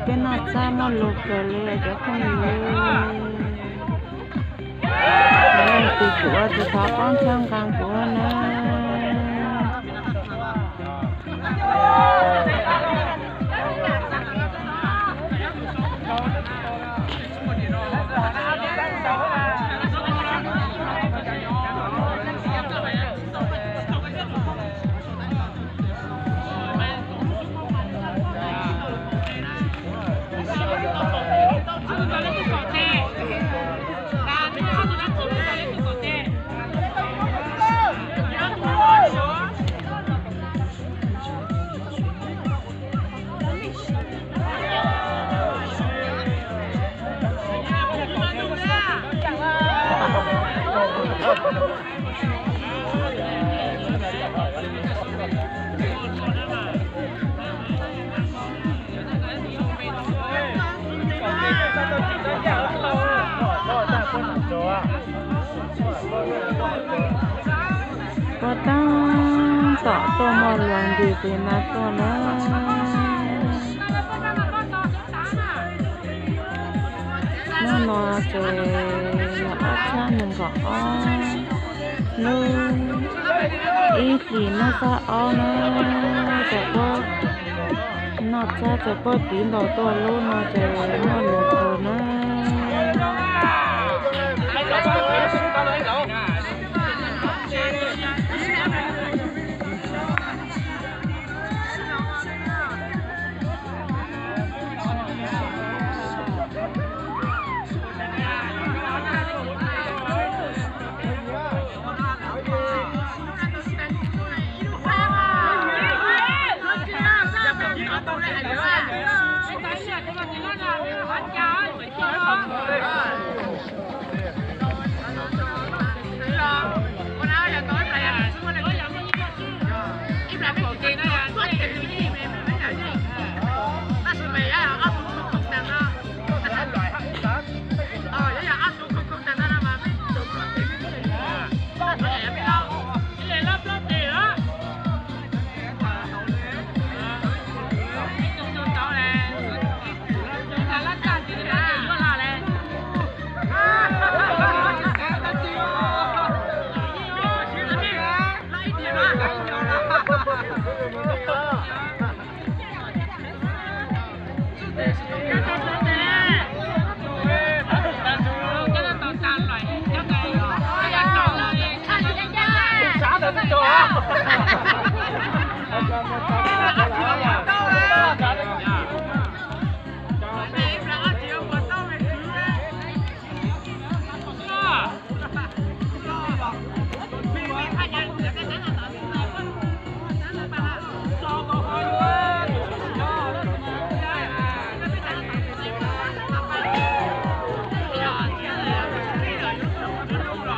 Peb noj txab muaj lus kawg li cov phooj ywg. Leej twg kuv ua tus thov poob txhawb nqa kuv na. Puas tab tom tuaj muaj lus nti pem no tuaj na. Hnub no ces yog ob txhiab nees nkaum ob lub ib hlis hnub thib ob na, txawm puab noj txhab txawm puab tiv ntaus tuaj lub no ces muaj lus kawg na.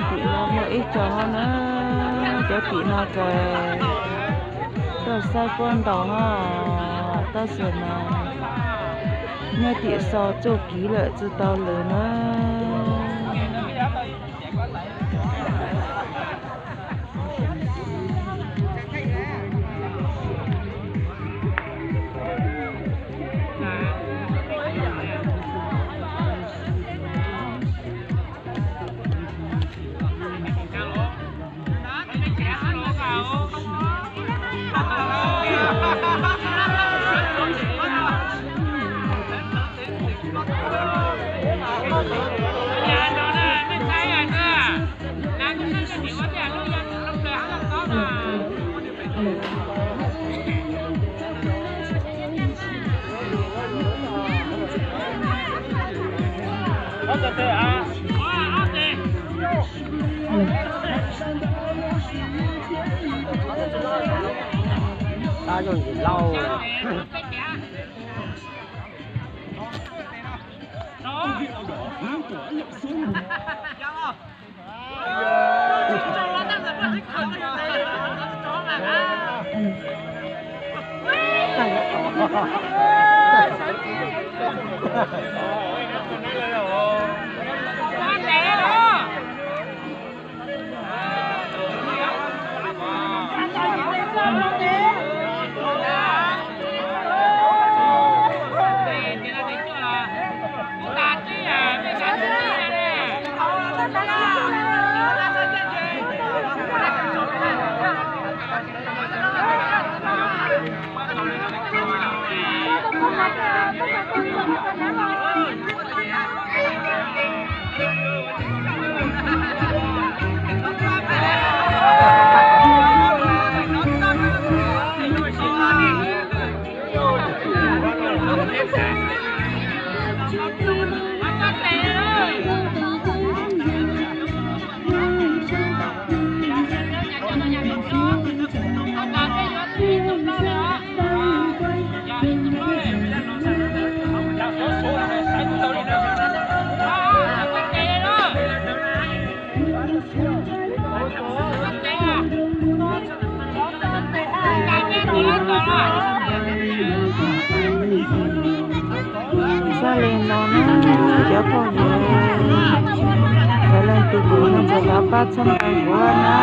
Tim no muaj ib co hov na, cov tim no ces tuaj saib puab ntaus hov, tab sis mas nyob tim sau txuj kiv lawm tsi tau lwm na. Tab zoo ntsis lauj. Sab li no na, cov phooj ywg, cov leej twg tus no txawm los pab txhawb nqa kuv na.